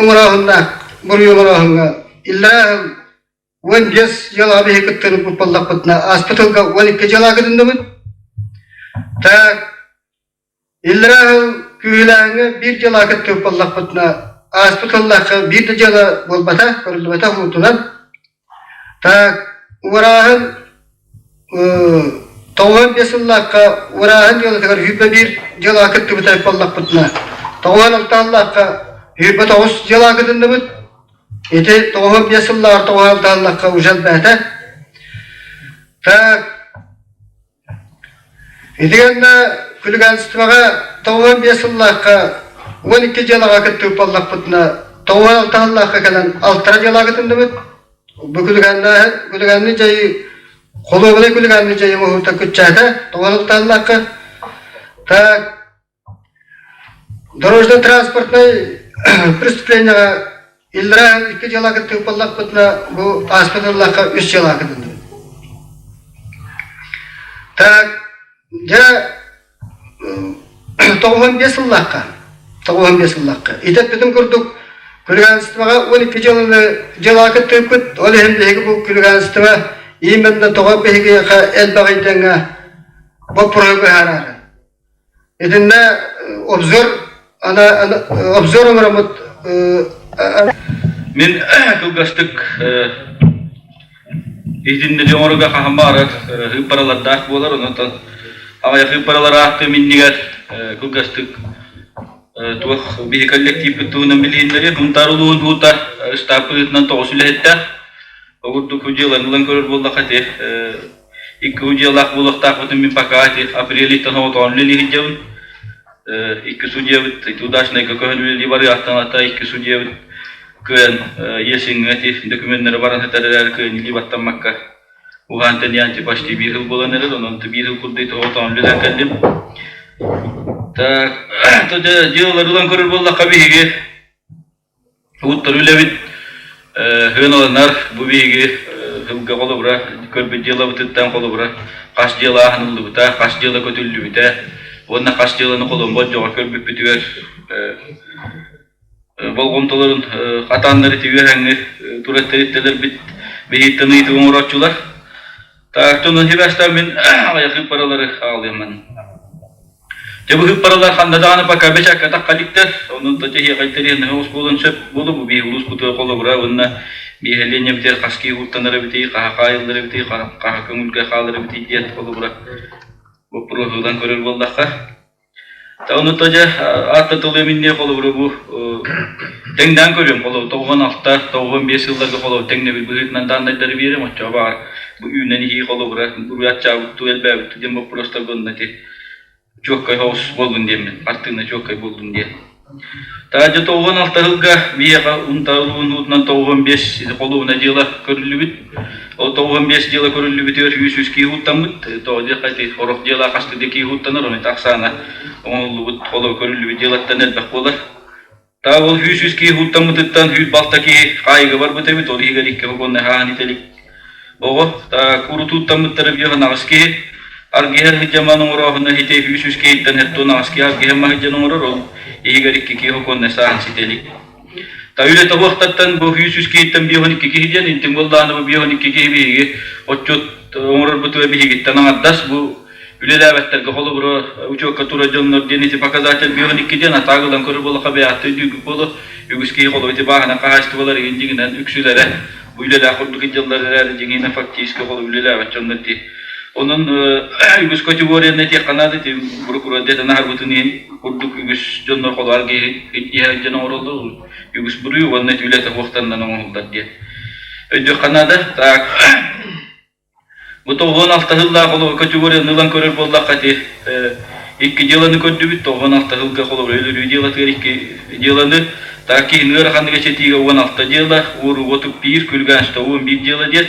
Оҥорооһуннаах буруйу оҥорооһуҥҥа иллэрээ сыл 15 дьыалаҕа биһиги кыттыыны буоллахпытына, ааспыт сылга 12 дьыалаҕа кытынныбыт. Так, иллэрээ сыл күүһүлээһиҥҥэ биир дьыалаҕа кыттыбыт буоллахпытына, ааспыт сыллаахха биир да дьыала буолбата, көрүллүбэтэ уутунан. Так, уорааһын 95 сыллаахха уорааһын дьыалатыгар 21 дьыалаҕа кыттыбыта буоллахпытына, 96 сыллаахха 29 дьыалаҕа кытынныбыт. Ити 95 сыллааҕар 96 сыллаахха уже элбээтэ. Так, ити гэннэ хулиганствоҕа 95 сыллаахха 12 дьыалаҕа кыттыбыт буоллахпытына, 96 сыллаахха кэлэн алтара дьыалаҕа кытынныбыт. Бу күлүгээннээх дьайыы холуобунай күлүгээннээх дьайыы оҥоһуута кыччаата, 96 сыллаахха. Так, дорожно-транспортнай преступлениеҕа иллэрээ икки дьыала кыттыбыт буоллахпытына, бу ааспыт сыллаахха үс дьыала кытынныбыт. Так, дьэ, 95 сыллаахха, 95 сыллаахха ити эппитим курдук, күлүгээнствоҕа 12 дьыаланы дьыалаҕа кыттыыппыт. Ол иһин биһиги бу күлүгээнство именно тоҕо биһигиэхэ элбэҕий диэҥҥэ боппуруоһу быһаараары. Итиннэ обзор обзор оҥороммут. Мин кылгастык иһитиннэрии оҥорорго хаһан баҕарар ыыппаралардаах буолар, онон аҕыйах ыыппаралар ааттыам иннигэр кылгастык туох биһи коллективпыт туһунан билиһиннэриэ. Сунтаар улууһун уута ыстаап быһыытынан тоҕус үлэһиттээх. Ол курдук дьыаланы ылан көрөр буоллахха ити икки удьуолаах буолуохтаахпытын мин пока ити апрель ыйтан оҕотоон үлэлии сылдьабын. Икки судьябыт ити удачнайга көһөн үлэлии барыахтаната икки судьябыт кыайан Есиҥҥэ ити докуменнары баран сытар эрээри кыайан илии баттаммакка уһаан тэнийэн ити почти биир сыл буолан эрэр, онон биир сыл курдук ити оҕотоон үлэлээн кэллим. Так, дьыалалары ылан көрөр буоллахха биһиги Угуттар үлэбит сыаналанар. Бу биһиги сылга холобура көрбүт дьыалабытыттан холобура хас дьыала ааһыныллыбыта, хас дьыала көтүллүбүтэ уонна хас дьыаланы холоммот дьоҕо көрбүппүтүгэр болҕомтолорун хатааннар ити үөһэҥҥи турар тэрилтэлэрбит биһиттэн ыйытык оҥорооччулар. Так, онон сибээстээн мин аҕыйах ыыппаралары аҕалыам. Дьэ бу ыыппаралар ханна даҕаны пока бэчээккэ тахха иликтэр. Онон да эһиэхэ интэриэһинэй оҕус буолуон сөп буолуо бу биһиги улууспутугар холобура уонна биэһэлиэнньэбитигэр хас киһи ууртанар эбитий, хаһа хаайыллар эбитий, хаһа көҥүлгэ хаалар эбитий диэн холобура боппуруоһу ылан көрөр буоллахха. Ону то дьэ ааттатылыам инниэ холобура бу тэҥнээн көрүөм холобур 96 95 сылларга холобур тэҥнэбил быһыытынан дааннайдары биэриэм оччоҕо баҕар бу үүнэн иһии холобура буруйааччаабыт туу элбээбит диэн боппуруостарга онно ити чуоккай соҕус буоллун диэммин хартыына чуоккай буоллун диэн. Таадьа 96 сылга биһиэхэ Унтаалуун уутунан 95 холуобунай дьыала көрүллүбүт. Ол 95 дьыала көрүллүбүтүгэр 103 киһи ууттаммыт. Тоҕо диэххэ ити сорох дьыала хастыы да киһи ууттанар, ону ахсаана оҥоһуллубут холобур көрүллүбүт дьыалаттан элбэх буолар. Таа ол 103 киһи ууттаммытыттан 106 киһи хаайыыга барбыт эбит, ол иһигэр икки вагоннай хааһын итэлик Оҕо курутууттаммыттара биэһин аҕыс киһи. Аргыһар сыдьаман оҥорооһуна ити үс киһиттэн хэттуон аҕыс киһи аргыһар маһыдьан оҥорор, ол иһигэр икки киһи окуоннай сааһын ситэ илик. Та үлэтэ уохтаттан бу үс киһиттэн биэһин икки киһи диэн интим буоллаҕына бу биэһин икки киһи биһиги отчуот оҥорорбутугар биһигиттэн аҥардас бу үлэлээбэттэргэ холобура учуокка тура дьоннор диэн ити показатель биэһин икки диэн атаак ылан көрөр буоллахха бэйэҕиттэн өйдүүргүт буолуо үгүс киһи холобур ити бааһына хаһаайыстыбалар игин дьиҥинэн үксүлэрэ бу үлэлээх курдук дьыллар эрээри дьиҥинэн фактически холобур үлэлээбэт дьоннор дии онон үгүс категорияны этиэххэ наада ити прокурор дэтэн аһарбытын иһин курдук үгүс дьоннор холобур киһи иһэ дьон оҥороллор үгүс буруйу уонна ити үлэтэ суохтарынан оҥоһуллар диэн өйдүөххэ наада. Так, бу 96 сыллаах холобур категорияны ылан көрөр буоллахха ити икки дьыаланы көрдүбүт. 96 сылга холобур өлөрүү дьыалатыгар икки дьыаланы, так киһини ыараханнык эчэтиигэ 16 дьыала, уорууга 31, күлүгээнчитэ 11 дьыала диэн.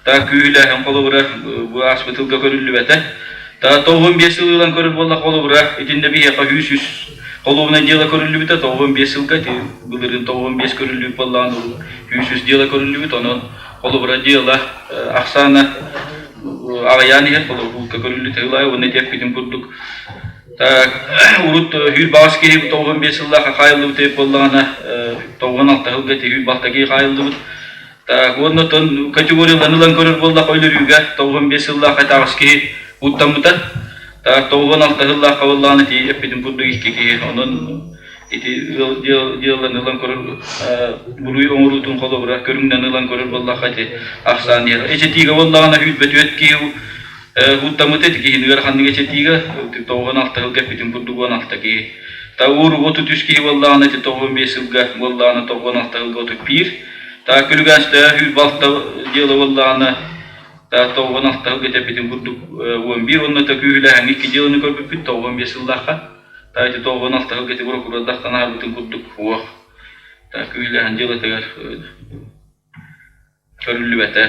Так күүһүлээһин холобура бу ааспыт сылга көрүллүбэтэ. Та 95 сыл ылан көрөр буоллахха холобура итиннэ биһиэхэ 103 холуобунай дьыала көрүллүбүтэ 95 сылга ити былырыын 95 көрүллүбүт буоллаҕына 103 дьыала көрүллүбүт. Онон холобура дьыала ахсаана аҕыйаан иһэр, холобур, булка көрүллүтэ ылаа уонна ити эппитим курдук. Так, урут хүүр баҕас киһи 95 сыллаахха хаайыллыбыт эбит буоллаҕына, 96 сылга ити хүүр балта киһи хаайыллыбыт. Так, уонна оттон категорияларын ылан көрөр буоллахха өлөрүүгэ 95 сыллаахха таҕыс киһи уттаммыта. Так, 96 сыллаахха буоллаҕына ити эппитим курдук икки киһи. Онон ити дьыаланы ылан көрөр буруй оҥоруутун холобура көрүҥнэн ылан көрөр буоллахха ити ахсаан иһэр. Эчэтиигэ буоллаҕына 24 киһи Ууттаммыта ити киһини ыараханнык эчэтиигэ 96 сылга эппитин курдук 16 киһи. Таур 33 киһи буоллаҕына ити 95 сылга буоллаҕына 96 сылга 31. Таа күлүгээнстээх үүр балта дьыала буоллаҕына таа 96 сылга эппитин курдук 11 уонна күүһүлээһиҥҥэ икки дьыаланы көрбүппүт 95 сыллаахха. Таа ити 96 сылга ити прокурордахтан ааһарбытын курдук уох. Таа күүһүлээһин дьыалатыгар Көрүллүбэтэ.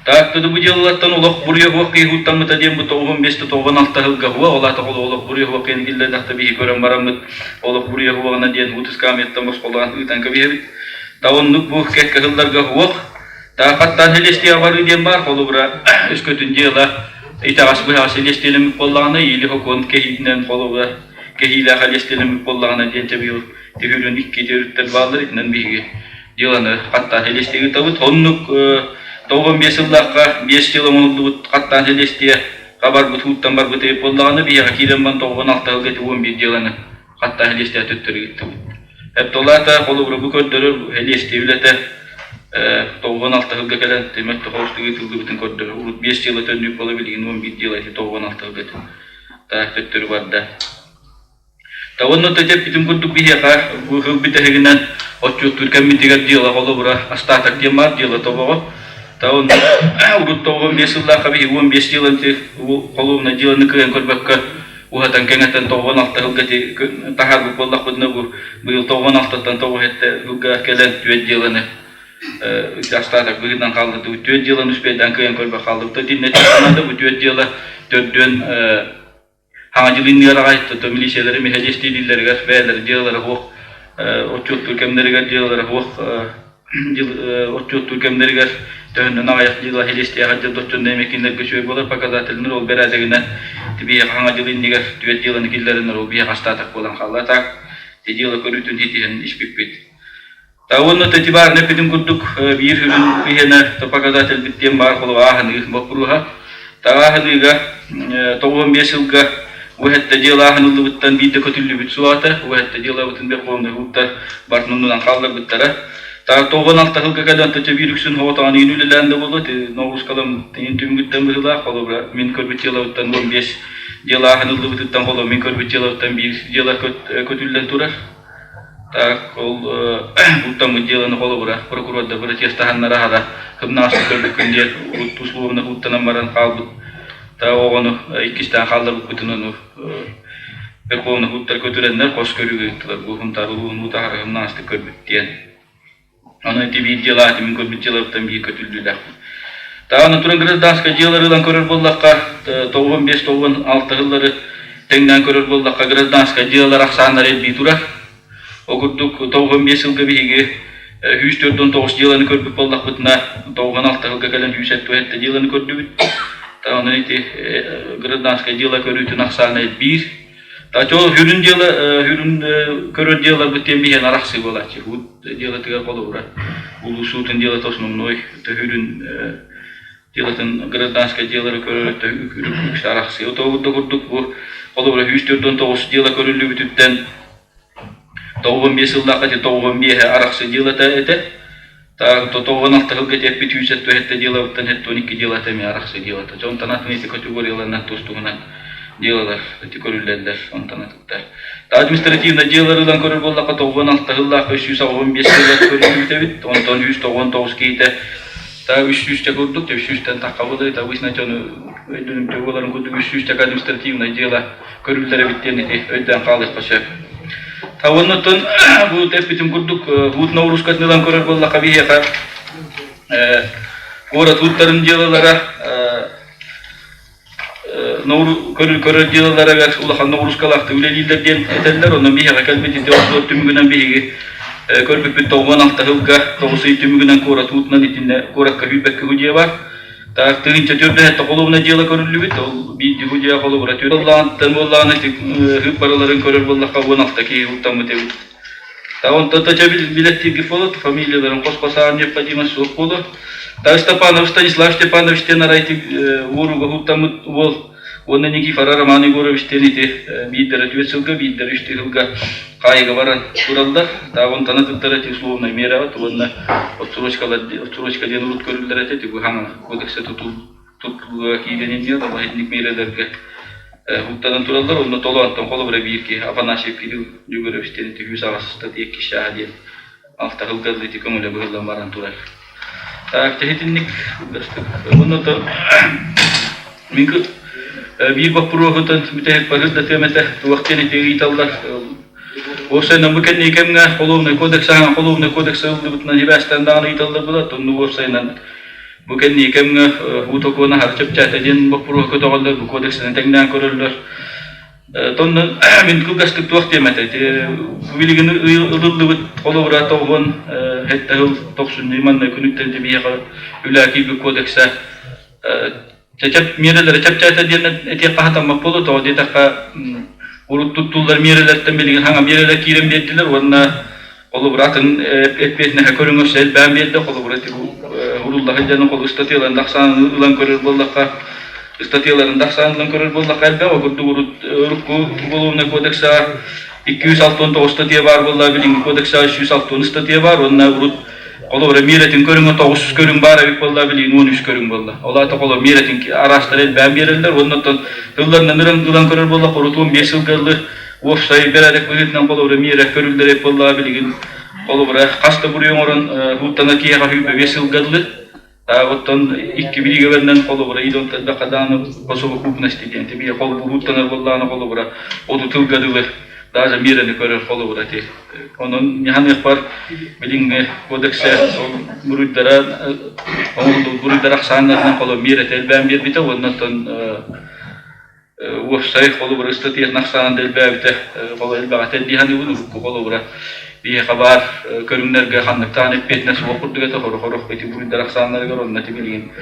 Тааттаны бу дьыалалартан олох буруйа суох киһи куттаммыта диэн бу 95 96 сылга уо ол аата олох буруйа суох киһини киллэрдэхтэ биһи көрөн бараммыт олох буруйа суоҕuna диэн утускаамыйаттан босхолоон ыытан кэбиһэбит. Та оннук бу кэккэ сылларга суох. Та хаттаан сэлиэстиэҕэ барыы диэн баар холобура өскөтүн дьыала итэҕэс быһаҕас сэлиэстиэлэммит буоллаҕына или сокуон кэһиитинэн холобура кэһиилээх элиэстиэлэммит буоллаҕына диэн тэбиэл түһүүрүн икки төрүттэр бааллар итинэн биһиги дьыаланы хаттаан сэлиэстиэ ыытабыт. Оннук 95 сыллаахха 5 дьыала оҥоһуллубут хаттаан сэлиэстиэ хабарбыт ууттан барбыт эбит буоллаҕына биһиэхэ киирэн баран 96 сылга ити 11 дьыаланы хаттаан сэлиэстиэ төттөрү ыыттыбыт. Эптолаата холобура бу көрдөрөр сэлиэстиэ үлэтэ 96 сылга кэлэн түмэт тоҕоостук ыытыллыбытын көрдөрөр. Урут 5 дьыала төннүүк буола билигин 11 дьыала ити 96 сылга төттөрү барда. Уонна эппитим курдук биһиэхэ бу сыл бүтэһигинэн отчуоттуур кэммитигэр дьыала холобура остаток диэн баар дьыала тобоҕо. Онно урут 95 сыллаахха биһиги 15 дьыаланы холуобунай дьыаланы кыайан көрбөккө уһатан кэҥэтэн 96 сылга таһаарбыт буоллахпытына бу быйыл 96-ттан 97 сылга кэлэн түөрт дьыаланы остаток быһыытынан хааллардыбыт. Түөрт дьыаланы успейдаан кыайан көрбөк хааллыбыт. Итиннэ бу түөрт дьыала төрдүөн Хаҥа дьылын аҕай то милициялары мэһэдиэстииллэригэр бэйэлэрэ дьыалалара суох отчуоттуур кэмнэригэр дьыалалара суох отчуоттуур кэмнэригэр төһөннөн аҕыйах дьыала силиэстийэҕэ дьыл доччонно эмиэ кинилэргэ үчүгэй буолар показательныр ол бэрээдэгинэн биһиэхэ хаҥа дьыл иннигэр түөрт дьыаланы киллэрэннэр ол биһиэхэ остаток буолан хаалла так дьыала көрүүтүн ситиһэн испиппит. Уонна Татибарна эппитин курдук биир сүрүн иһэнэ показательбит диэн баар холу ааһыныы боппуруоһа. Ааһыныыга 95 сылга уһэтте дьыала ааһыныллыбыттан биирдэ көтүллүбүт суоҕата. Уһэтте дьыалабытын Верховный Ууттар бартын оннунан хаалларбыттара. 96 сылга кэлэн төтө биир үксүн хоҕотоҕон иин үлэлээн да буолуо ноҕуускалам тиҥин түмүгүттэн быһыылаах холобура мин көрбүт дьыалабыттан 15 дьыала ааһыныллыбытыттан холобура мин көрбүт дьыалабыттан биир дьыала көтүллэн турар. Так, ол ууттаммыт дьыаланы холобура прокурордар бырачыастаһаннара аһара кымнаастык көрбүккүн диэн урут условно ууттанан баран хаалбыт та оҕону иккистээн хаалларбыппытын ону Верховный ууттар көтүрэннэр хос көрүүгэ ыыттылар бу Сунтаар улууһун уута аһара кымнаастык көрбүт диэн. Аны ити биир дьыала ааты мин көрбүт дьыалабыттан биир көтүллүүлээхпин. Даҕаны туран гражданскай дьыалары ылан көрөр буоллахха, 95-96 сыллары тэҥнээн көрөр буоллахха, гражданскай дьыалалар ахсааннара элбии турар. Ол курдук 95 сылга биһиги 149 дьыаланы көрбүт буоллахпытына, 96 сылга кэлэн 177 дьыаланы көрдүбүт. Онон ити гражданскай дьыала көрүүтүн ахсаана элбиир. Ол сүрүн дьыала, сүрүн көрөр дьыалаларбыт диэн биһиэн арахсыы буолааччы. Суут дьыалатыгар холобура улуус суутун дьыалата основной сүрүн дьыалатын гражданскай дьыалары көрөр үксэ арахсыы. Отообут да курдук бу холобура 149 дьыала көрүллүбүтүттэн 95 сыллаахха ити 95 арахсыы дьыалата этэ. 96 сылга эппит 177 дьыалабыттан 72 дьыалата эмиэ арахсыы дьыалата. Дьон атын ити категорияларынан тус-туһунан дьыалалар ити көрүллэллэр онтон атыттар. Административнай дьыалалары ылан көрөр буоллахха 96 сыллаах 385 дьыала көрүллүбүт эбит. Онтон 199 киһитэ та 300 курдук, 300-тэн тахха буолар, обычно дьону өйдөнүмтүө буоларын курдук 300 административнай дьыала көрүллэр эбит диэн ити өйдөөн хаалыахха сөп. Оннуттан бу эппитим курдук уут ноҕуруускатын ылан көрөр буоллахха биһиэхэ куорат ууттарын дьыалалара көрөр дьыалаларыгар улахан ноҕуруускалаахтык үлэлииллэр диэн этэллэр. Онон биһиэхэ кэлбит ити отуор түмүгүнэн биһиги көрбүппүт 96 сылга тоҕус ый түмүгүнэн куорат уутунан итиннэ куоракка сүүрбэккэ дьиэ бар. Так, 1047 холуобунай дьыала көрүллүбүт. Ол биирдии бу дьиэ холобура түөрт буоллаҕыттан буоллаҕына ыыппараларын көрөр буоллахха 16 киһи уктаммыт эбит. Та онтон та билэттиирги буолар, фамилияларын хос-хос аан необходимо суох буолар. Та Степанов Станислав Степанович диэн арай уорууга уктаммыт уол уонна Никифора Роман Егорович диэн ити биирдэрэ түөрт сылга, биирдэрэ үс сылга хаайыга баран тураллар. Таабын тана туттар эти условнай мераҕа уонна отсрочкалар отсрочка диэн урут көрүллэр этэ тигу хаҥа кодекса тутул тутулуга киирэн инниэ итинник миэрэлэргэ уктанан тураллар. Онно толоонтон холобура биир киһи Афанасьев Кирилл Егорович диэн түһүү саҕаста тиэкки диэн алтаһылга ити көҥүлэ быһыллан баран турар. Так, итинник онно то мин биир боппуруоһутан бүтэһик барыр да тыам этэ туох диэн ити ыйыталлар. Уопсайынан бу кэнники кэмҥэ холуобунай кодекс аһаҥа холуобунай кодекс ылыллыбытынан сибээстээн даҕаны ыйыталлар буолар. Онно уопсайынан бу кэнники кэмҥэ уу токуона аһары чэпчээтэ диэн боппуруоһу көтөҕөллөр, бу кодексынан тэҥнээн көрөллөр. Тоннон мин кылгастык туох диэм этэ билигин ылыллыбыт холобура тоҕуон сэттэ сыл тохсунньу манна күнүттэн биһиэхэ үлэ киирбит кодекса чэп миэрэлэрэ чэпчээтэ диэн этиэххэ сатаммат буолуо тоҕо диэтэххэ урут туттуллар миэрэлэртэн билигин хаҥа миэрэлэр киирэн биэрдилэр уонна холобура атын эппиэтинэһэ көрүҥ өссө элбээн биэрдэ холобура урулла сылдьан холу ыстатыйаларын да ахсаанын ылан көрөр буоллахха ыстатыйаларын да ахсаанын ылан көрөр буоллахха элбэх курдук урут урукку уголовнай кодекса 269 ыстатыйа баар буолла билиҥҥи кодекса 360 ыстатыйа баар уонна урут холобура миэрэтин көрүҥэ тоҕус көрүҥ баар эбит буолла билигин 13 көрүҥ буолла ол аата холобура миэрэтин араастара элбээн биэрэллэр уонна оттон тылларынан ылан көрөр буоллахха урут 15 сылга ыллы уопсай бэрээдэк быһыытынан холобура миэрэ көрүллэр эбит буоллаҕа билигин холобура хас да буруйу оҥорон ууттана киһиэхэ 25 сылга дылы оттон икки бириигэбэринэн холобура идон элбэххэ даҕаны по совокупности диэн тибие холбууттанар буоллаҕына холобура оту тылга дылы даже миэрэни көрөр холобура ти онон ньаһаныахпар билиҥҥи кодекса ол буруйдара оҥоруллубут буруйдар ахсааннарынан холо миэрэтэ элбээн биэрбитэ уонна оттон уопсай холобура ыстатыйатын ахсаана да элбээбитэ холо элбэҕэ дии саныыбын урукку холобура биһиэхэ баар көрүҥнэргэ ханныктаан эппиэтинэс суох курдук этэ хоро-хорох ити буруйдар ахсааннарыгар онно ити билигин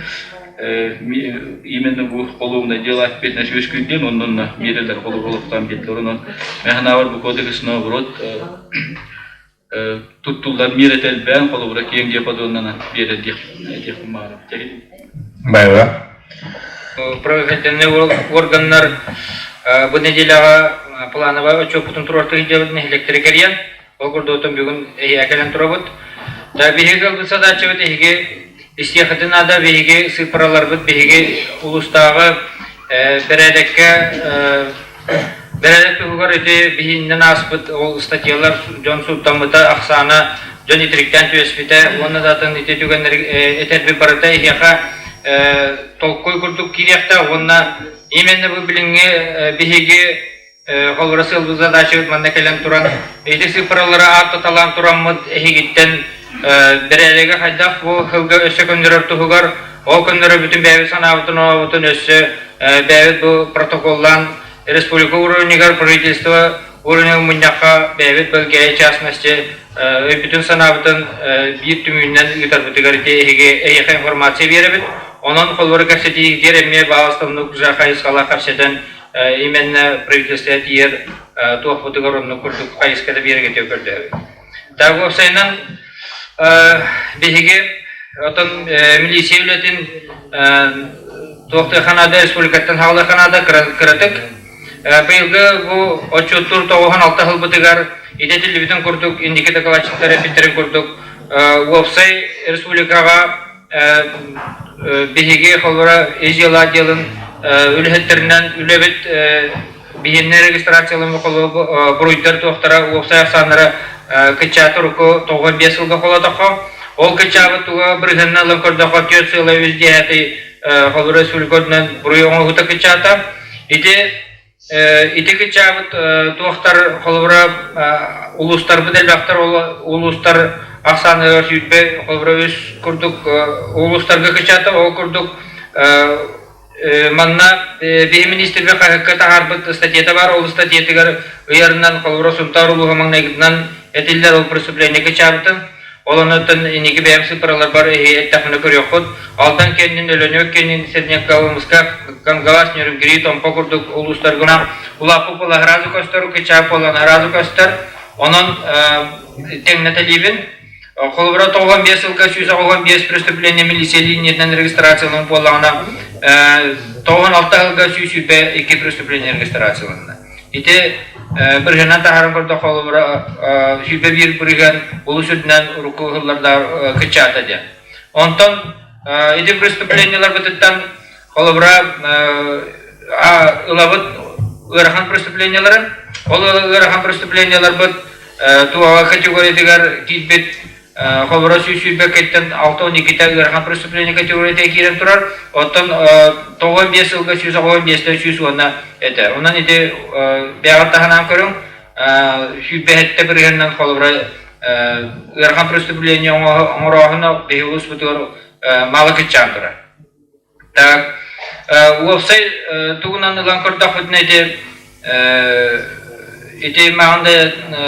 именно бу холуобунай дьыала эппиэтинэс үөскүүр диэн онно миэрэлэр холобур олохтоон биэрдилэр онон мин санаабар бу кодекс наоборот туттуллар миэрэтэ элбээн холобура киэҥ диапазоннанан биэрэр диэхпин баҕарабын. Байла. Правоохранительнай органнар бу нэдиэлэҕэ плановай отчуоппутун туруорта сылдьабыт нэһилиэктэри кэрийэн, ол курдук бүгүн эһиэхэ кэлэн турабыт. Биһиги ылбыт задачабыт эһиги истиэххитин наада, биһиги сыыппараларбыт биһиги улуустааҕы бэрээдэккэ Бэрээдэк туһугар ити биһииннэн ааспыт ол ыстатыйалар дьон сууттаммыта ахсаана дьон итириктээн түбэспитэ уонна да атын ити түгэннэри этэрбит барыта эһиэхэ толкуй курдук киириэхтээх уонна именно бу билиҥҥи биһиги холобура сыалбыт задачабыт манна кэлэн туран ити цифралары ааттаталаан тураммыт эһигиттэн бэрээдэги хайдах бу сылга өссө көннөрөр туһугар ол көннөрөрбүтүн бэйэбит санаабытын оҥоробутун өссө бэйэбит бу протоколлаан республика уровнигар правительство уровнигар мунньахха бэйэбит Болгария частности өйбүтүн-санаабытын биир түмүүнэн ыытарбытыгар ити эһиги эһиэхэ информация биэрэбит. Онон холобура кэпсэтиигитигэр эмиэ бааластамнык уже хайысхалаах кэпсэтэн именно правительство тиийэр туохпутугар оннук курдук хайыската биэрэгитигэр көрдөһөбүт. Так уопсайынан биһиги отон милиция үлэтин туохтуохха наада республикаттан хаалыахха наада кыратык. Быйылгы бу отчуоттуур 96 сылбытыгар идэтиллибитин курдук инники докладчиктар эппиттэрин курдук уопсай республикаҕа биһиги холобура ис дьыала отделын үлэһиттэринэн үлэбит биһиэннэ регистрацияланыы буруйдар туохтара уопсай ахсааннара кыччаата урукку 95 сылга холоотоххо ол кыччаабыт туга бырыһыанна ылан көрдөххө түөрт сыла үс диэһэти холобура республика үрдүнэн буруй оҥоһуута кыччаата ити ити кыччаабыт туохтар холобура улуустарбыт элбэхтэр ол улуустар ахсааныгар сүүрбэ холобура үс курдук улуустарга кыччаата ол курдук Манна биһи министргэ хаһыакка таһаарбыт ыстатыйата баар, ол ыстатыйатыгар ыйарынан, холобура, Сунтаар улууһа маҥнайгытынан этиллэр ол преступление кыччаабытын. Ол оннуттан инники бэйэм сыыппараларбар эттэхпинэ көрүөххүт. Алдан кэннин, Өлөнүөк кэннин, Среднеколымска, Кангалас, Нерюнгри, Томпо курдук улуустарга улааппыт буола сразу көстөр, кычаап буолан сразу көстөр. Онон тэҥнэтэлиибин. Холобура, 95 сылга 185 преступление милиция линиятынан регистрацияланан буоллаҕына, 96 сылга 122 преступление регистрацияланна. Ити бырыһыанан таһааран көрдөххө, холобура, 101 бырыһыан улус үрдүнэн урукку сылларда кыччаата диэн. Онтон ити преступлениеларбытыттан холобура ылабыт ыарахан преступлениелары, ол ыарахан преступлениеларбыт туоҕа категориятыгар киирбит холобура 122-ттэн 62-тэ ыарахан преступление категорията киирэн турар, оттон 95 сылга 195-тэн 100 уонна этэ. Онон ити бэйэҕит таһынан көрүҥ, 107 бырыһыанынан холобура ыарахан преступление оҥорооһуна биһиги улууспутугар мало кыччаан турар. Так, уопсай тугунан ылан көрдөхпүтүнэ ити ити маҕан да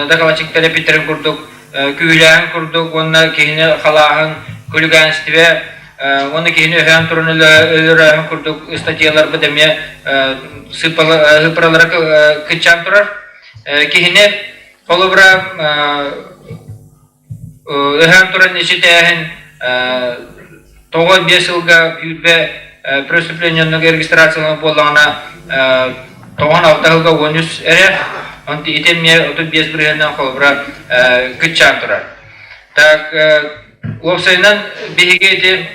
докладчиктар эппиттэрин курдук күүлээһин курдук уонна киһини халааһын, күлүгээнстибэ уонна киһини өһөөн туран өлөрөөһүн курдук ыстатыйаларбыт эмиэ сыыппаралара кыччаан турар. Киһини холобура Ыһан туран ичитээһин тоҕо биэс сылга күүрбэ преступлениенныга регистрацияланар буоллаҕына 96 сылга 13 эрэ, онтон ити эмиэ 35 бырыһыанынан холобура кыччаан турар. Так уопсайынан биһиги ити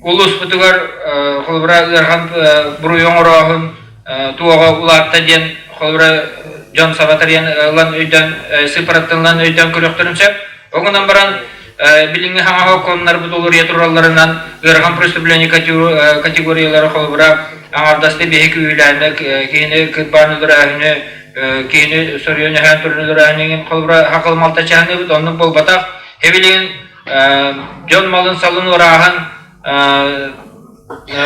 улууспутугар холобура ыарахан буруйу оҥорооһун туоҕа улаатта диэн холобура дьон саба тарыйан ылан өйдөөн сыыппараттан ылан өйдөөн көрүөхтэрин сөп. Ол гынан баран билиҥҥи хаҥаһа окуоннарбыт уларыйа туралларынан ыарахан преступление категориялара холобура аҥаардастыы биһи күүһүлээһинэ киһини кырбаан өлөрөөһүнү киһини соруйан өһөөн туран өлөрөөһүнү холобура хакылмалта чааһыныыбыт оннук буолбатах. Эбилигин дьон малын-салын уорааһын,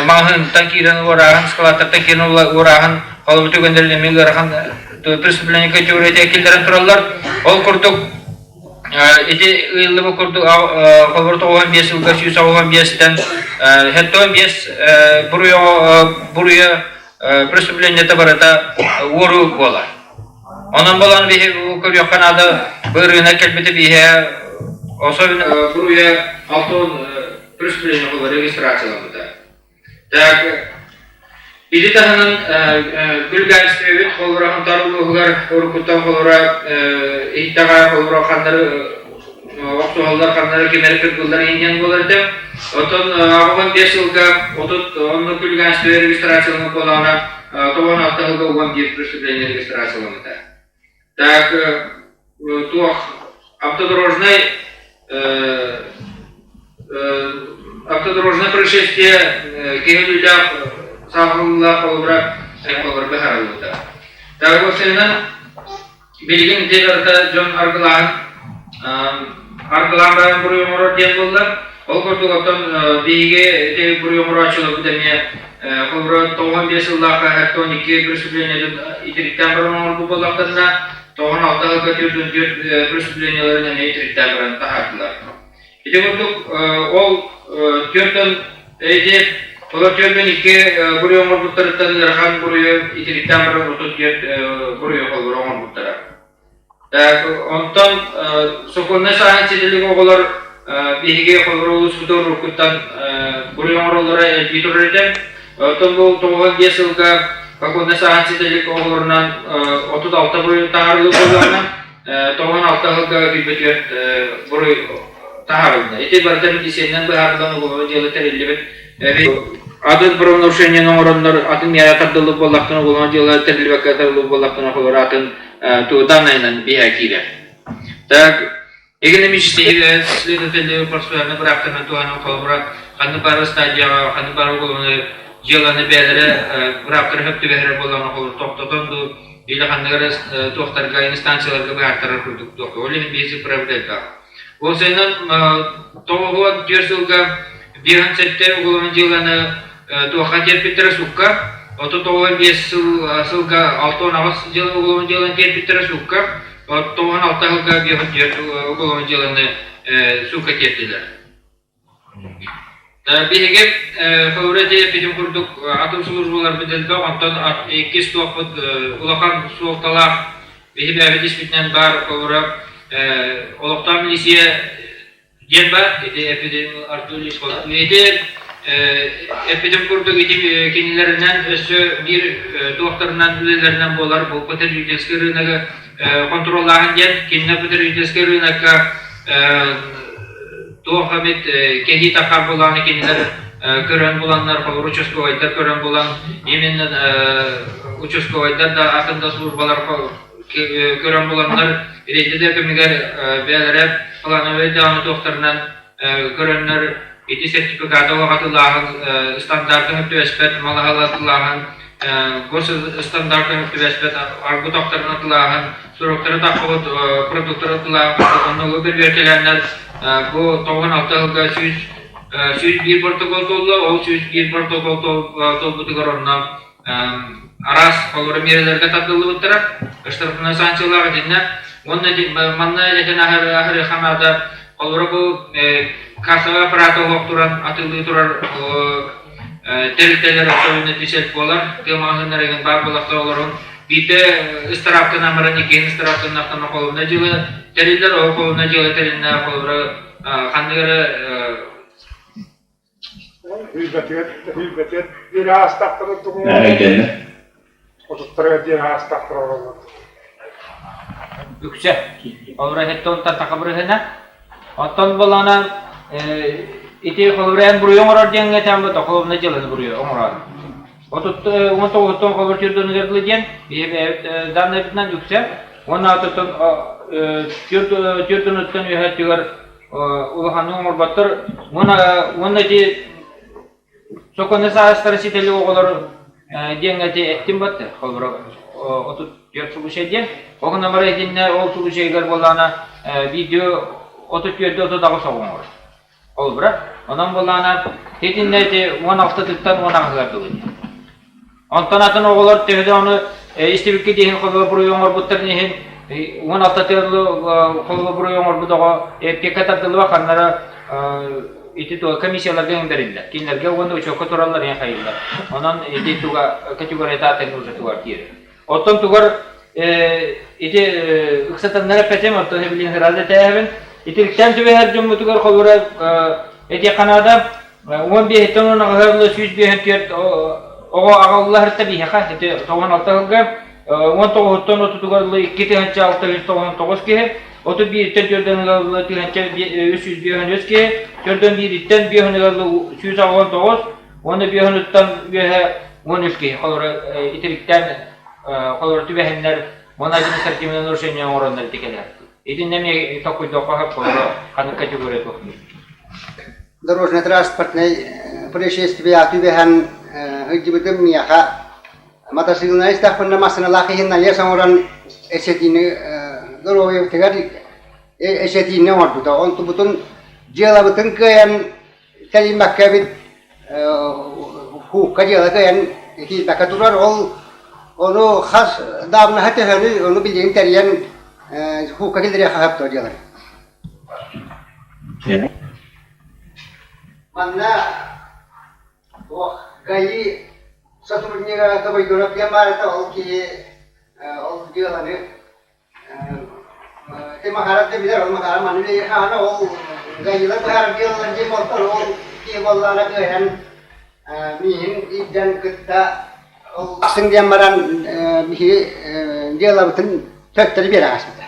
маҕаһыынтан киирэн уорааһын, складтартан киирэн уорааһын холобур түгэннэрин эмиэ ыарахан преступление категорията киллэрэн тураллар. Ол курдук ити ыйыллыбыт курдук холобур 95 сылга 185-тэн 75 буруйа преступлениета барыта уоруу буолар. Онон буолан биһи көрүөххэ наада бырыына кэлбити биһэ особенно буруйа алтон преступление регистрацияламмыта. Так ити таһынан күлгэнсибит холура хантар улууһугар уруккуттан холура иһиттэҕэ холура ханнары охсуһаллар ханнары кимэри кыргыллар иһинньэн буолар этэ. Оттон 85 сылга 30 онно күлгэнсибит регистрацияланып буолаҕына 96 сылга 11 преступление регистрацияламмыта. Так, туох автодорожнай автодорожное происшествие киһи өлүүлээх сааһыллаах холобура холобура быһаарыллыбыта. Так, уопсайынан Билигин ити барыта дьон аргылаан аргылаан баран буруй оҥорор диэн буолла. Ол курдук оттон биһиги ити буруй оҥорооччуларбыт эмиэ холобура 95 сыллаахха 72 преступлениетын итириктээн баран оҥорбут буоллахтарына 96 сылга 44 преступлениеларын эмиэ итириктээн баран таһаардылар. Ити курдук ол түөртөн ити олор түөртөн икки буруйу оҥорбуттарыттан ыарахан буруйу итириктээн баран 34 буруйу холборо оҥорбуттара. Так, онтон сокуоннай сааһын ситилик оҕолор биһиги холборо улууспутугар уруккуттан буруй оҥороллоро элбии турар этэ. Оттон бу 95 сылга сокуоннай сааһын ситилик оҕолорунан 36 буруй таһаарыллыы буоллаҕына, 96 сылга күүрбүтүгэр буруй таһаарылынна. Ити барыта медицинэнэн быһаарыллан уголовнай дьыала тэриллибит. Атын правонарушениены оҥороннор атын миэрэ тардыллыбыт буоллахтына уголовнай дьыала тэриллибэккэ тардыллыбыт буоллахтына холобура атын данныйынан биһэ киирэр. Так, экономический следователи процессуальнай бырааптарынан туһанан холобура ханнык бары стадияҕа ханнык бары уголовнай дьыаланы бэйэлэрэ бырааптара сөп түбэһэрэ буоллаҕына холобур тохтотон дуу или ханнык эрэ туохтарга инстанцияларга быһаартарар курдук туох ол иһин биһиги правда элбэх. Уопсайынан 94 сылга 57 уголовнай дьыаланы туохха тиэрпиттэрэ суукка, 39 сыл сылга 68 дьыала уголовнай дьыаланы тиэрпиттэрэ суукка. 96 сылга 54 уголовнай дьыаланы суукка тиэртилэр. Биһиги холобура ити эппитим курдук атын службаларбыт элбэх, онтон иккис туохпут улахан суолталаах биһи бэйэбит испитинэн баар холобура олохтоох милиция диэн баар ити эппитим Артур Ити эппитим курдук ити кинилэринэн өссө биир туохтарынан үлэлэринэн буолар бу потребительский рыногы хонтуруоллааһын диэн кинилэр потребительский рынокка туох эмит кэһии таххар буоллаҕына кинилэр көрөн буланнар, холобур участковайдар көрөн булан, именно участковайдар да атын да службалар көрөн буланнар, рейдэ да кэмигэр бэйэлэрэ плановай даҕаны туохтарынан көрөннөр ити сертификаты уһатылааһын стандартын түбэспэт малаһалатылааһын госстандарт түбэспэт аргутахтарын атылааһын суруктары таххыбыт продуктары атылааһын онно бөрүөкэлээннэр бу 96 сылга 101 протокол туолла ол 101 протокол туолбутугар онно араас холобура миэрэлэргэ тардыллыбыттара штрафной санкциялаах итиннэ уонна манна этэн аһарыахха наада холобура бу кассовый аппарат олох туран атыылыы турар тэрилтэлэр особенно десерт буолар тыа маҕаһыыннарыгар баар буолахтар олорун биирдэ ыстарааптан баран иккиһин ыстарааптаннахтарына холобуна дьыала тэриллэр ол холобуна дьыала тэриннэ холобура ханнык эрэ Үйбэтигэр үйбэтигэр диэри аастахтара тугу отуттарыгар диэри аастахтара олороллор. Үксэ. Холобура хеттонтан такабырыһына. Оттон болана ити холобура эн буруйу оҥорор диэҥҥэ этэн бу холобуна дьыаланы буруйу оҥорор. Отут уон тоҕуһуттан холобур түрдөнүгэр дылы диэн биһи данныйбытынан үксэ. Уонна отуттан түөрт үөһэ өттүгэр улаханнык оҥорботтор уонна ити сокуоннай саастара ситэли оҕолор диэҥҥэ ити эттим батты холобура 34 случай диэн ол гынан баран итиннэ ол случайыгар буоллаҕына видео 34 38 оҕо оҥорор холобура онон буоллаҕына итиннэ ити 16-тыттан 18-ыгар дылы Онтон атын оҕолор төһө да ону истибиккит иһин холобур буруйу оҥорбуттарын иһин 16 тыаллы холобур буруйу оҥорбут оҕо эппиэккэ тардыллыба ханнара ити туга комиссияларга иҥэриллэр. Кинилэргэ уонна учуокка тураллар иһин хайыллар. Онон ити туга категорията атын уже тугар киирэр. Оттон тугар ити ыксатаннар эппэтим, оттон билин сразу этээһэбин. Итириктээн түбэһэр дьоммутугар холобура этиэххэ наада 15-тэн 18 154 оҕо аҕаллаһырта биһиэхэ ити 96 сылга 19-уттан 30-угар ыла 2699 киһи, 31-иттэн төрдөн ыла 1353 киһи, төрдөн биириттэн биэһин ыла 189 уонна биэһинуттан үөһэ 13 киһи холоро итириктээн холоро түбэһиннэр уонна административное нарушение оҥороннор ити кэлэр. Итиннэ эмиэ токуйдуохха сөп холоро ханнык категория туох Дорожно-транспортнай происшествие түбэһэн сылдьыбытым миэхэ матасыылынан истэхпинэ массыыналаах иһин наезд оҥорон эчэтиини доруобуйабытыгар эчэтиини оҥорбута. Онтубутун дьыалабытын кыайан тэрийбэккэ эбит хуукка дьыала кыайан киирбэккэ турар. Ол ону хас давнаһа төһөнү ону билигин тэрийэн хуукка киллэриэххэ сөп дуо дьыаланы? Манна туох ГАИ сотруднига Тобойдуров диэн баар этэ, ол киһи ол дьыаланы ити Макаров да билэр, ол Макаров маны үлэлиир ол ГАИлар быһаарар дьыалалар диэн буолтар, ол киһи буоллаҕына кыайан миигин илдьэн кытта ол ахсын диэн баран биһиги дьыалабытын төттөрү биэрэ ааспыта.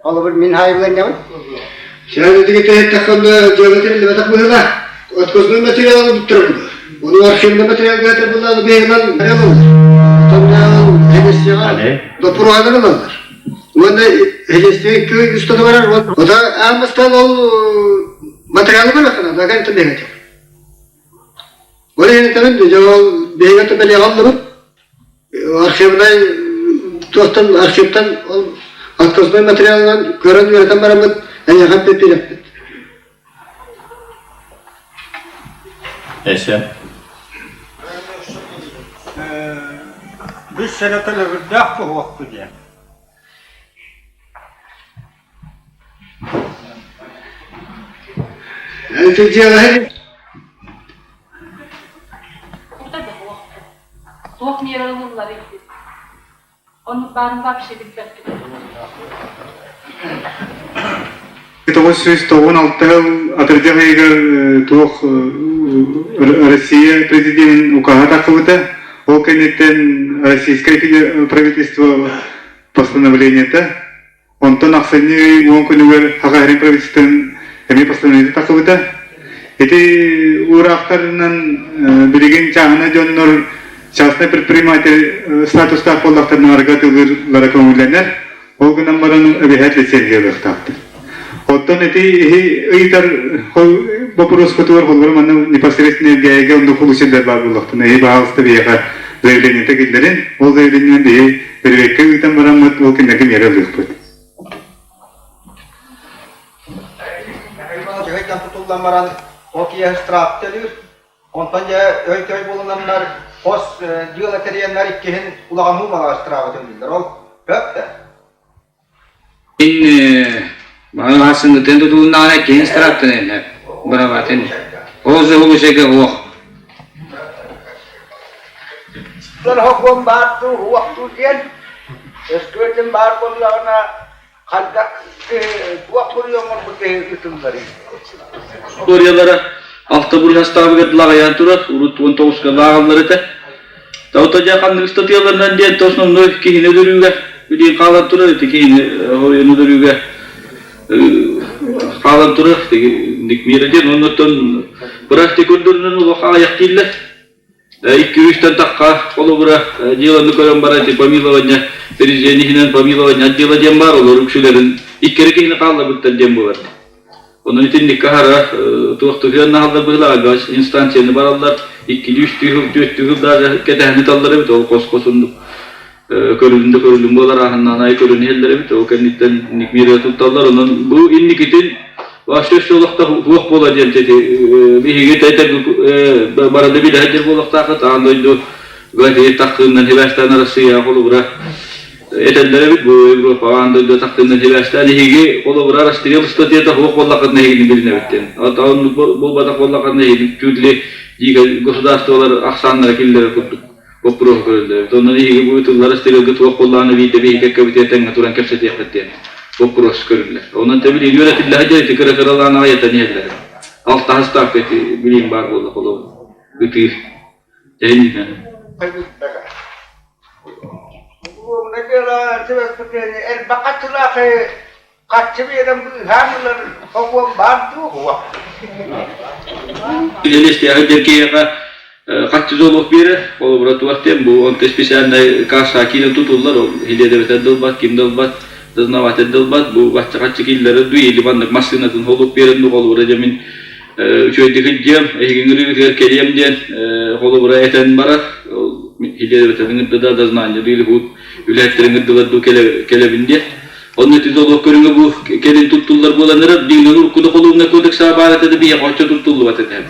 Холобур, мин хаайылланньабын. Сэрэтиги тэһиттэххинэ дьыала тэриллибэтэх быһыылаах. Отказной материалы бүттэрэбин. Ону архивный материалга этэр быһыынан ылаллар. Оттон доппуруһалар ылаллар. Уонна следствие икки устата барар. Ота аан бастаан ол материалы барахана, даган тэмэһэтэ. Ол иһин этэбин, дьэ ол биһиги түбэлиэҕэ оллубут. Архивнай туохтан архивтан ол отказной материалынан көрөн үөрэтэн бараммыт эйиэхэ эппиэттиэхпит. Эсэ. Үс сэнэ төлөбүрдээх буһуохпу диэн. Ити дьыалаһын Туох миэрэ ылылларый? Оннук баарын вообще билбэппит. 996 сыл атырдьах ыйыгар туох Россия президенин укаһа тахсыбыта. Ол кэнниттэн Российское правительство постановлениета Онтон ахсынньы ый 10 күнүгэр Саха сирин правительствотын эмиэ постановление тахсыбыта. Ити уураахтарынан билигин чааһынай дьоннор частный предприниматель статустаах буоллахтарына арга атыылыыллара көҥүллэнэр. Ол гынан баран эбэһээт лицензия ылыахтаахтар. Оттон ити иһи ыйытар боппуруоскутугар холобура манна непосредственно Элгээйигэ оннук улусердэр баар буоллахтына, эһи баһаалыста биһиэхэ заявлениета киллэрин, ол заявлениенан биһи Бэрэбиэркэ ыытан бараммыт, ол кинилэргэ миэрэ ылыахпыт. Дьыһыйтан тутуллан баран, ол киэһэ штраф төлүүр. Онтон дьэ өй-төй булунаннар, хос дьыала тэрийэннэр иккиһин улахан уумалаах штрафы төлүүллэр. Ол көп да. Мин баҕа сыҥытын тутулуннаҕына киһин штрафтан эллэр. Бырабатын. Ол зыһулусеге уох. Сорохуон баар дуу, уох дуу диэн, өскүөтүн баар буоллаҕына, хайдах туох буруйу оҥорбут киһи ытылларый? Историялара алта буруй астаабыгар лаҕайан турар, урут 19-га лааҕаллар этэ. Таута дьэ ханнык ыстатыйаларынан диэн основной киһини өлөрүүгэ билигин хаалан турар, ити киһини хоруйун өлөрүүгэ хаалан турар миэрэ диэн оннуттан практика көрдөрүнэн олох аҕыйах дииллэр. Икки үстэн тахха холобура дьыаланы көрөн баран ити помилование президент иһинэн помилование отдела диэн баар олор үксүлэрин иккери киһини хаалларбыттар диэн буолар. Онон итинниккэ аһара туох тыһыаннаһаллар быһыылаах инстанцияны бараллар иккилии үстүү сыл түөртүү сыл даже кэтэһэн ыталлар эбит ол хос-хос оннук көрүлүн да көрүлүн буолар ааһыннаан аайы көрөн иһэллэр эбит ол кэнниттэн инник миэрэ тутталлар онон бу инникитин вообще өссө олохто туох буола диэн биһиги барыны билэһэ диэн буолуохтаахыт аан дойду таххыынан хибээстээн Арассыыйаҕа холобура этэллэр эбит бу Европаҕа аан дойду таххыынан хибээстээн эһиги холобура расстрел ыстатыйата суох буоллаххытына эһигини билинэбит диэн оннук буолбатах буоллаххытына эһиги чуть ли государстволар ахсааннара киллэрэр курдук боппуруоһу көрөллөр. Онон эһиги бу тыллары стерилгэ туох буоллаҕына биирдэ биһиги кэккэбитигэр тэҥҥэ туран кэпсэтиэххит диэн боппуруос көрүллэр. Онон тэбилиин үөрэтиллэһэ дьэ ити кыра-кыралаан аҕай этэн иһэллэр. Алтаһыстаах ити билиим баар буолла холобур ытыыр. Тэйин Уолуна дьыала элбэх хаччылаах харчы биэрэн быыһаан ылар сокуон баар дуу суох? Үлэлэстиэҕи диэн киһиэхэ харчы золох биэрэр. Холобура туох диэн бу онто специальнай касса киирэн тутуллар, ол хилиэдэбэтэр да ылбат, ким да ылбат, дознаватель да ылбат. Бу бачча харчы киллэрэр дуу или маннык массыынатын холук биэрэн дуу холобура дьэ мин үчүгэйдик илдьиэм, эһигин ырыытыгар кэлиэм диэн холобура этэн барар. Ол хилиэдэбэтэрин ыҥырда да дознание дуу или хуут үлэһиттэрин ыҥырдылар дуу кэлэбин диэн. Онно ити залог көрүҥэ бу кэлин туттуллар буолан эрэр, дьиҥинэн урукку да холуобунай кодекса баар этэ да биһиэхэ оччо туттуллубат этэ.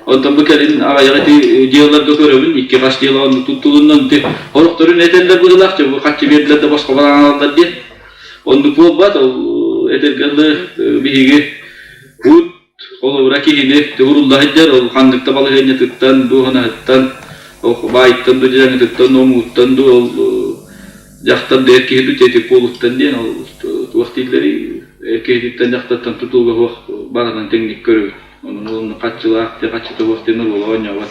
Онтон бу кэлин аҕыйах ити дьыалаларга көрөбүн, икки хас дьыала оннук туттулунна, ити сорохторун этэллэр быһыылаах, бу хаччы биэрдилэр да босхо бараҥалаллар диэн. Оннук буолбат, ол этэргэ дылы биһиги бут холобура киһини туһурулла сылдьар, ол ханнык да балаһыанньатыттан, дуоһунаһыттан, баайыттан дуу, дьадаҥытыттан, омугуттан дуу, ол дьахтар да эр киһи дуу ити куолуттан диэн ол туох дииллэрий эр киһититтэн дьахтартан тутулуга суох барынан тэҥник көрөбүт. Онон ол хаччылаах диэн хаччыта суох диэн оруолу оонньообот.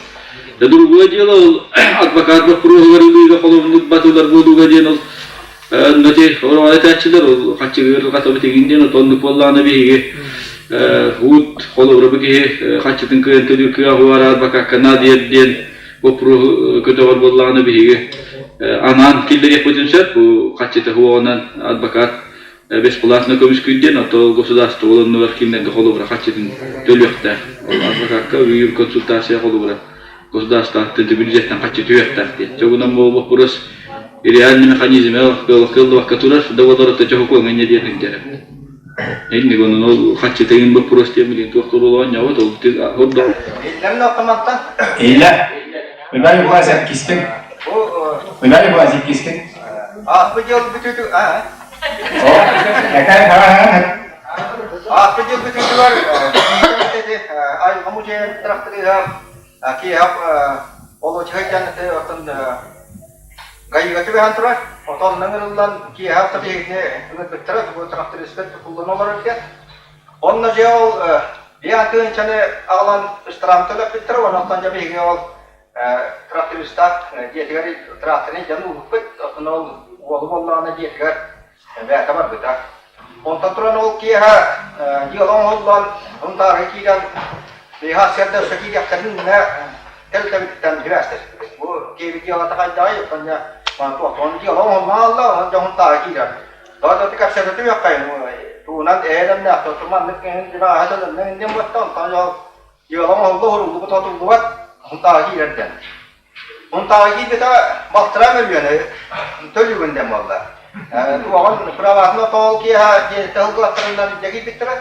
Да другое дело ол адвокат боппуруоһугар ылыыга холобурдук батылар буолууга диэн ол Ити ороҕо этээччилэр ол хаччыгыр хатабыт игин диэн оннук буоллаҕына биһиги уут холобура бу киһи хаччытын кыайан төлүүр кыаҕа уара адвокакка наадыйар диэн боппуруоһу көтөҕөр буоллаҕына биһиги анаан киллэриэхпитин сөп бу хаччыта суоҕунан адвокат бесплатно көмүскүүр диэн ото государство ол оннугар кинилэргэ холобура хаччытын төлүөхтээх ол адвокакка үйүр консультация холобура государствоттан бюджеттан хаччы түһүөхтээх диэн. Чогунан бу вопрос реальный механизм кыаллыбакка турар, да олорото чоһукуоҥ инньэ диэн сылдьар. Инник онон ол хаччы тегин вопрос диэн билигин туох туруулаан ньабыт ол ордук. Иллэҥ автоматтан. Иллэ. Уйбаан Николаевич иккискин. Уйбаан Николаевич иккискин. Ааспыт дьыл бүтүүтү. Ааспыт дьыл бүтүүтүгэр ити айылҕа музейын тырахтарыыһа киэһэ олочуһай диэн оттон гаига түбэһэн турар. Отоннон ыҥырыллан киэһэ орто биһигини ыҥырбыттара, бу трактористар тутуллан олорор диэн. Онно дьэ ол биээн тыһыынчаны аҕалан ыстараам төлөппүттэрэ, онон дьэ биһиги ол трактористаах дьиэтигэр тракторын илдьэн уурбуппут, оттон ол уолу буоллаҕына дьиэтигэр бэйэтэ барбыта. Онтон туран ол киэһэ дьыала оҥоһуллан, Сунтаарга киирэн, биһиги сарсыарда өссө киириэхтэрин иннинэ тэрилтэбититтэн сибээстэспиппит. Бу киэбит дьыалата хайдаҕый, оттон дьэ туох дьыала оҥоһуллан хаалла, онон дьэ Сунтаарга киирэр. Тоҕо да кэпсэтэ түһүөххэйин, тугунан эйэлэмнээх, тоту маннык дьыбааһа төлөннө диэн буотта, онтон дьол дьыала оҥоһулла уһуруллубут отуллубат, Сунтаарга киирэр диэн. Сунтаарга киирбитэ балтараа мөлүйүөнү төлүүгүн диэн буолла. Туоҕун праватын отоол киэһэ дьиэтэ сылгылаттарынан илдьэ киирбиттэрэ.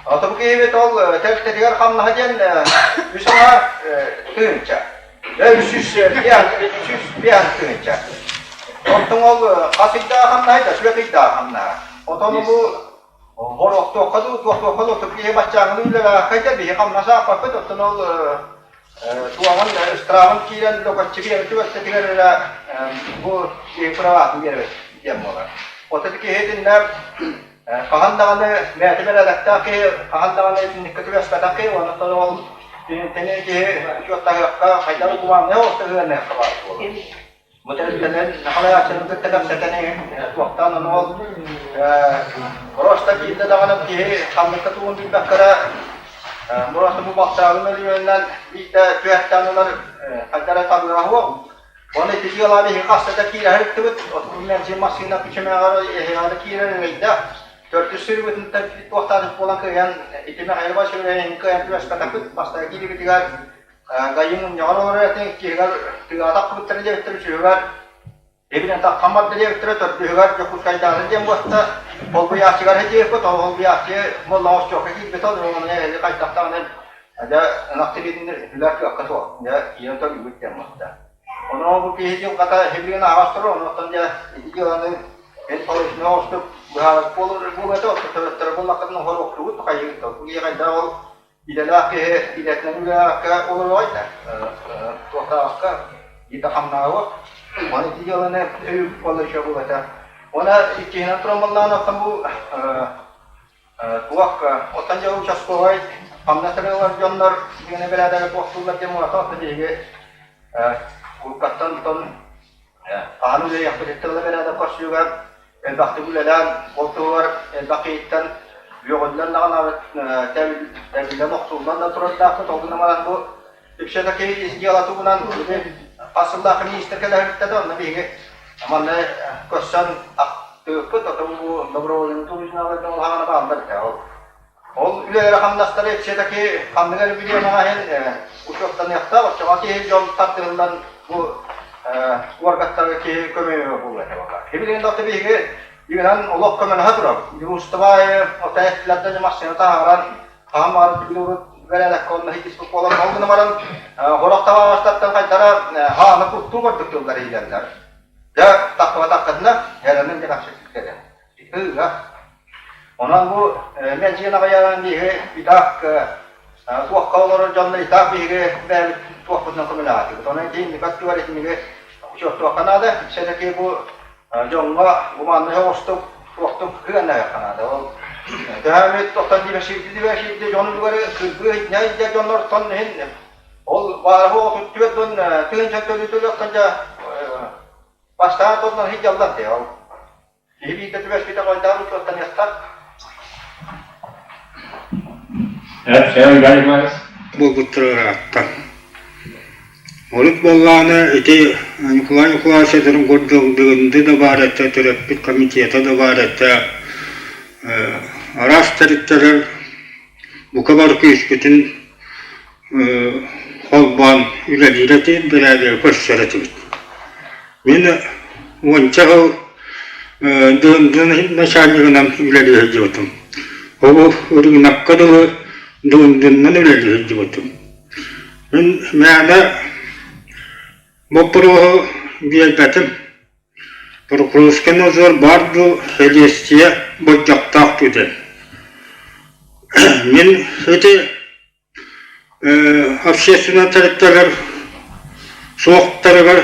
Ото бу киһибит ол тэрилтэтигэр хамнаһа диэн үс аҥаар тыһыынча. 305 тыһыынча. Оттон ол хас ыйдаах хамнаһа да сүөт ыйдаах хамнаһа. Отон бу Хороохтуохха дуу, туохтуохха дуу, оттон киһи баччааҥҥыны үлэлээххэ да биһи хамнас аахпаппыт, оттон ол туоҕун ыстараабын киирэн лөкөччү биэрэ түбэлтэтигэр эрэ бу киһи праватын биэрэбит диэн буолар. Оттон киһи итиннэ хаһан даҕаны бэйэтэ бэрээдэктээх киһи, хаһан даҕаны итинниккэ түбэспэтэх киһи, онон ол кинини киһи учуоттаһыахха, хайдах гуманнай оҕустаһыаныахха баар буолар. Бу тэрилтэнэн салайааччыны кытта кэпсэтэн иһин туохтаан ону ол просто биирдэ даҕаны киһи ханныкка тугун билбэккэ эрэ просто бу балтараалын мөлүйүөнүнэн биирдэ түһэттээн ылар хайдах эрэ табыгаһа суох. Уонна ити дьыалаҕа биһиги хаста да киирэ сырыттыбыт. Отун бензин массыына күчүмэҕэр эһиэхэ да киирэр эрэйдээх. Төрдүс сырыыбытыттан туохтаатык буолан кыайан ити Михаил Васильевич кыайан түбэспэтэхпит. Бастакы киирибитигэр Гайы мунньаҕар олорор этиҥ, иккиһигэр тыаҕа тахсыбыттара диэбиттэр, үсүһүгэр эбинэн таххан барда диэбиттэрэ, төрдүһүгэр Дьокуускайдааҕы диэн буоста, холбуйааччыгар диэбиппит, ол холбуйааччы буоллаҕа остуолга киирбитэ, ол ону эһиги хайдах даҕаны дьэ ынах тириитин үлэр кыахха суох, дьэ ийэн төлүүгүт диэн буолта. Ону бу киһи дьылҕата эһиги аһаҕас турар, онуоттан дьэ ити дьыаланы эн полиция оҕустук быһаарар буолар буолуо этэ, оттон буоллаххытына хоруоктугут, хайыгыт, бу киһи хайдах ол Идэлээх киһи идэтинэн үлэлээххэ олороҕой да, туохтаахха иитэ хамнааҕа. Оны ити дьыаланы өй буолла еще был это. Она иккиһинэн туран буоллаҕына оттон бу туох оттон дьэ участковай хамнас ылар дьоннор дьиэни бэрээдэгэ туохтууллар диэн муната оттон биһиги уруккаттан тон хаһан үлэлиэхпититтэн ыла бэрээдэк көрсүүгэ элбэхтик үлэлээн, ол туһугар элбэх киһиттэн үөҕүллэн даҕаны тэбиллэн охсуллан да турардаахпыт. Ол гынан баран бу үксэ да киһи ис дьыала туһунан хас сыллаах миниистир кэлэһиттэ да онно биһиги манна көрсөн ахтыыппыт, ото бу добровольный туризмналардан улахан бааллар этэ ол. Ол үлэлэрэ-хамнастара все-таки ханнык эрэ бириэмэҕэ иһин учуоттаныахтаах, оччоҕо киһи дьон тардыһыллан бу уоргаттарга киһи көмө буолуо этэ буолла. Билигин да биһиги дьиҥинэн олох көмөлөһө турабыт. Дежурство отаэттилэрдэн массыына таһааран, хаһан баҕарар билигин урут бэрээдэккэ онно иһитиспит буолан, ол гынан баран сорох табаарыстартан хайдара хааны куттуу курдук тыллар иһиллэллэр. Дьэ, тахсыбатаххытына, эрэнэн дьэ тахсыктык Ыга. Онон бу мэлдьи аҕыйаан биһиги итак туохха олорор дьонно итак биһиги бэйэбит туохпутунан көмөлөһөтүбүт. Онон ити инники өттүгэр итиниги учуоттуохха наада. Все-таки бу дьоҥҥо гуманнай оҕустук туохтук сыһыаннаһыахха наада. Ол төһө тохтон диэбэшиирди диэбэшиирди дьон үлүгэри кыргыы иһитинэ дьоннортон иһин ол баара отут түөрт тыһыынча төлүү төлүөхтэн дьэ бастаан тоннон сылдьаллар дии ол. Киһи биирдэ түбэспитэ хойдаан учуоттаныахтаах. Буолбуттара ыраатта. Урут буоллаҕына ити Николай Николаевич этэрин курдук Дыгынды да баар этэ, төрөппүт комитета да баар этэ, араас тэрилтэлэр бука бары күүспүтүн холбоон үлэлиир этибит, бэрээдэги көрсөр этибит. Мин уонча сыл Дыгындын начальнигынан үлэлии сылдьыбытым. Ол ырыынакка дылы Дыгындынынан үлэлии сылдьыбытым. Мин мээнэ боппуруоһу биэрбэтим. Прокурорскай надзор баар дуу, сэлиэстийэ болдьохтоох дуу диэн. Мин ити общественнай тэрилтэлэр суохтарыгар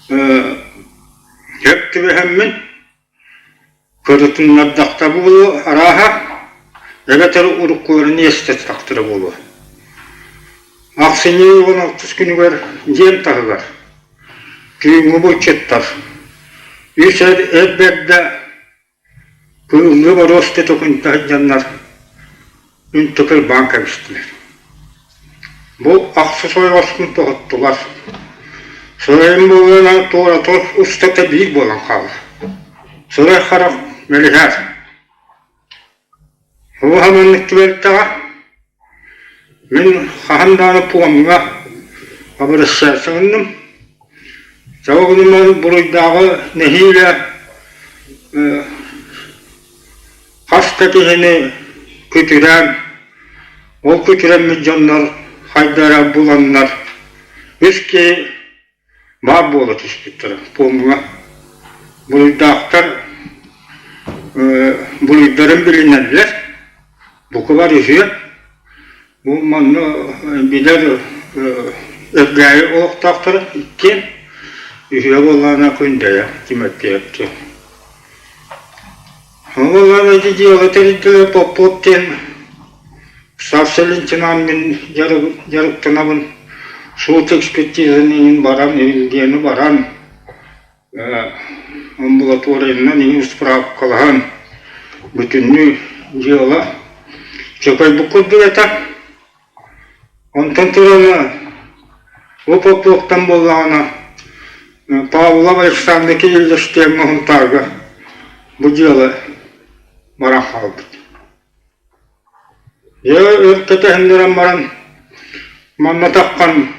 сөп түбэһэммин кырытыннардахта буолуо арааһа эбэтэр уруккуларын иэстэтэхтэрэ буолуо. Ахсынньы 16 күнүгэр дьиэм таһыгар түүҥҥү булчуттар үс эр эр бэрдэ Кыыллыы боруоста төкүнүтэ сылдьаннар үнтү кырбаан кэбистилэр. Бу ахсыс ойоҕоспун тоһуттулар. Сырайым буоллаҕына туората устата биир буолан хаалла. Сырай харах мэлиһээр. Улахан маннык түбэлтэҕэ мин хаһан даҕаны пуомҥа обращаться гынным. Тоҕо гынным буруйдааҕы нэһиилэ хас да киһини күтүрээн, ол күтүрэммит дьоннор хайдара буланнар үс киһи баар буола түспүттэрэ пуомҥа. Буруйдаахтар буруйдарын билинэллэр, бука бары үһүө. Бу манна билэр Эргээйи олохтоохторо иккиэн, үһүө буоллаҕына Күндэйэ Тимофеевтиин. Ол ити дьыала тэрилтэлэр Попов диэн старшай лейтенант мин дьарыктанабын, суут экспертизаны иһин баран, иһиллиэни баран, амбулаториянан иһин справкалаһан, бүтүннүү дьыала чөкөйбүт курдук этэ. Онтон туран бу Поповтан буоллаҕына Павлов Александр Кириллович диэн Һунтаарга бу дьыала баран хаалбыт. Дьэ өр кэтэһиннэрэн баран манна таххан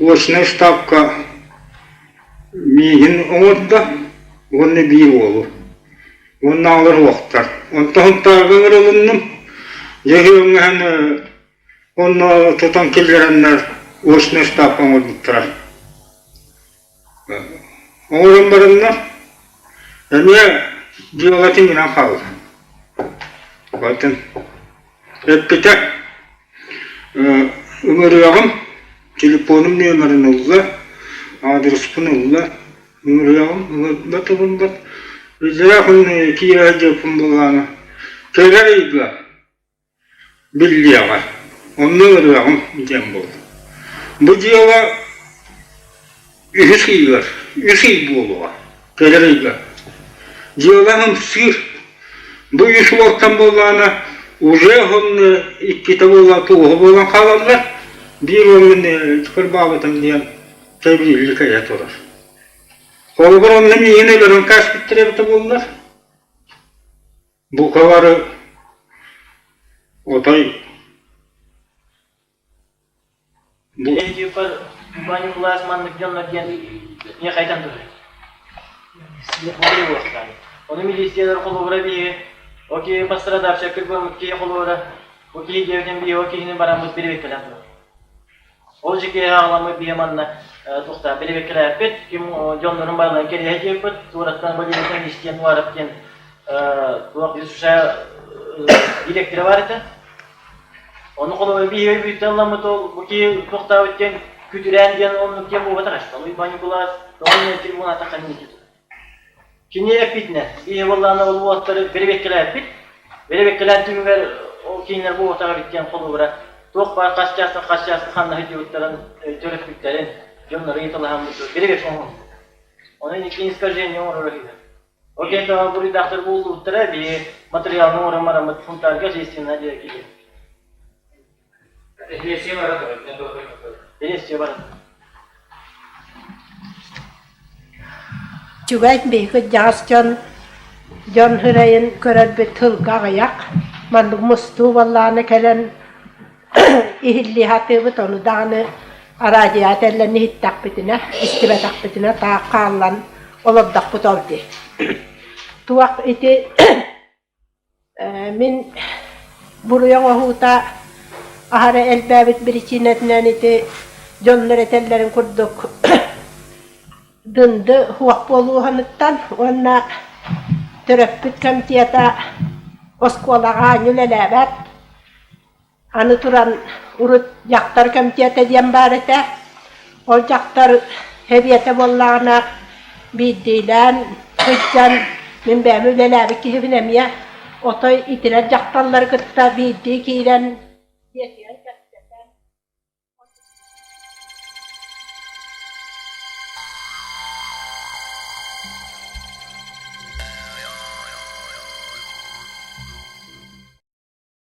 очнай ставка миигин оҥордо уонна биир уолу. Уоннааҕылар уохтар. Онтон Һунтаарга ыҥырылынным. Дьэ үһүөҥҥэһэн онно тутан киллэрэннэр очнай ставка оҥорбуттара. Оҥорон бараннар эмиэ дьыала тиҥинэн хаалла. Батын эппитэ ыҥырыаҕым, телефонум нүөмэрин ылла, аадырыспын ылла, ыҥырыаҕым, ыҥырбат ылыммат. Иллэрээ күн киирэ сылдьыбыппын буоллаҕына, кэлэр ыйга Биллиэҕэ, онно ырыаҕым диэн буолла. Бу дьыала үһүс ыйыгар, үс ый буолуоҕа, кэлэр ыйга. Дьыала ымсыыр. Бу үс уолтан буоллаҕына уже онно иккитэ буолла туоһу буолан хаалаллар. Биир уолун кырбаабытым диэн тэбиилли кэйэ турар. Холобур онно миигин өлөрөн кээспиттэр эбитэ буоллар. Бука бары отой бу Уйбаан Ньукулаас маннык дьоннор диэн миэхэ айтан турар. Ону милициялар холобура биһи о киһи пострадавший кырбаммыт киһи холобура бу киһи диэбитин биһи о киһини бараммыт бирибиккэлэн турар. Ол дьикиһи аҕаламмыт биһи манна туохтаах бирибиккэлээппит, ким дьоннорун барыларын кэриэһэ диэппит, туораттан Валерий Истиэн Уаров диэн туох США директора бар этэ. Ону холобура биһиги бүттэн ылламмыт ол бу киһи туохтаабыт диэн күтүрээн диэн оннук диэн буолбатах эстэ. Уйбаан Ньукулаас тоҕо телефон атахха Кини эппитинэн, биһи буоллаҕына ол уолаттары бэрэбиэркэлээппит. Бэрэбиэркэлээн түмүгэр ол кинилэр буолбатах эбит диэн холобура туох баар хас чаастан хас чааска ханна сылдьыбыттарын төрөппүттэрин, дьоннору ыйыталаһаммыт бэрэбиэркэ оҥоһуллубут. Онон икки искажение оҥорор үһү. Ол кэнниттэн буруйдаахтар буллубуттара, биһи материалын оҥорон бараммыт Сунтаарга следственнай диэки Репрессия бара турар, Репрессия бара турар. Үчүгэй биһиги дьаҕас дьон дьон сырайын көрөрбүт тылга аҕыйах. Маннык мустуу буоллаҕына кэлэн иһиллии сатыыбыт, ону даҕаны араадьыйа этэллэн иһиттэхпитинэ, истибэтэхпитинэ таах хааллан олордохпут ол дии. Туох ити Мин буруй оҥоһуута аһара элбээбит биричиинэтинэн ити дьоннор этэллэрин курдук дынды суох буолууһаныттан уонна төрөппүт комитета Оскуолаҕа аанньа үлэлээбэт. Аны туран урут дьахтар кэмитиэтэ диэн баар этэ. Ол дьахтар сэбиэтэ буоллаҕына биирдиилээн сылдьан мин бэйэм үлэлээбит киһибин эмиэ отой итирэр дьахталлары кытта биирдии киирэн дьиэтигэр.